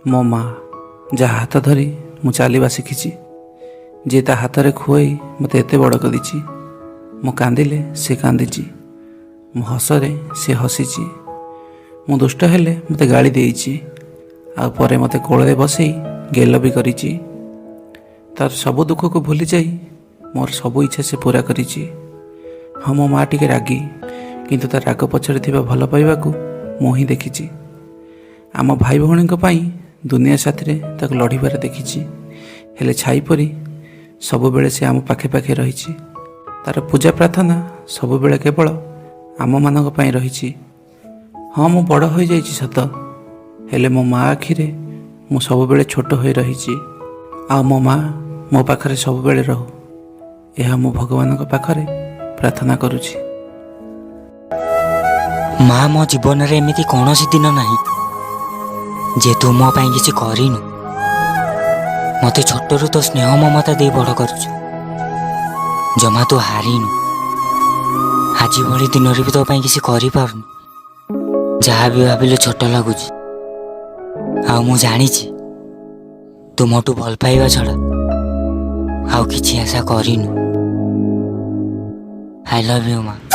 ମୋ ମା, ଯାହା ହାତ ଧରି ମୁଁ ଚାଲିବା ଶିଖିଛି, ଯିଏ ତା ହାତରେ ଖୁଆଇ ମୋତେ ଏତେ ବଡ଼ କରିଛି। ମୁଁ କାନ୍ଦିଲେ ସେ କାନ୍ଦିଛି, ମୋ ହସରେ ସେ ହସିଛି। ମୁଁ ଦୁଷ୍ଟ ହେଲେ ମୋତେ ଗାଳି ଦେଇଛି, ଆଉ ପରେ ମୋତେ କୋଳରେ ବସେଇ ଗେଲ ବି କରିଛି। ତାର ସବୁ ଦୁଃଖକୁ ଭୁଲି ଯାଇ ମୋର ସବୁ ଇଚ୍ଛା ସେ ପୂରା କରିଛି। ହଁ, ମୋ ମା ଟିକେ ରାଗି, କିନ୍ତୁ ତା ରାଗ ପଛରେ ଥିବା ଭଲ ପାଇବାକୁ ମୁଁ ହିଁ ଦେଖିଛି। ଆମ ଭାଇ ଭଉଣୀଙ୍କ ପାଇଁ ଦୁନିଆ ସାଥିରେ ତାକୁ ଲଢ଼ିବାର ଦେଖିଛି। ହେଲେ ଛାଇ ପରି ସବୁବେଳେ ସେ ଆମ ପାଖେ ପାଖେ ରହିଛି। ତାର ପୂଜା ପ୍ରାର୍ଥନା ସବୁବେଳେ କେବଳ ଆମମାନଙ୍କ ପାଇଁ ରହିଛି। ହଁ, ମୁଁ ବଡ଼ ହୋଇଯାଇଛି ସତ, ହେଲେ ମୋ ମା ଆଖିରେ ମୁଁ ସବୁବେଳେ ଛୋଟ ହୋଇ ରହିଛି। ଆଉ ମୋ ମା ମୋ ପାଖରେ ସବୁବେଳେ ରହୁ, ଏହା ମୁଁ ଭଗବାନଙ୍କ ପାଖରେ ପ୍ରାର୍ଥନା କରୁଛି। ମା, ମୋ ଜୀବନରେ ଏମିତି କୌଣସି ଦିନ ନାହିଁ ଯେ ତୁ ମୋ ପାଇଁ କିଛି କରିନୁ। ମୋତେ ଛୋଟରୁ ତୋ ସ୍ନେହ ମମତା ଦେଇ ବଡ଼ କରିଛୁ। ଜମା ତୁ ହାରିନୁ। ଆଜି ଭଳି ଦିନରେ ବି ତୋ ପାଇଁ କିଛି କରିପାରୁନି। ଯାହା ବି ଭାବିଲେ ଛୋଟ ଲାଗୁଛି। ଆଉ ମୁଁ ଜାଣିଛି, ତୁ ମୋଠୁ ଭଲ ପାଇବା ଛଡ଼ା ଆଉ କିଛି ଆଶା କରିନୁ। I love you ମା।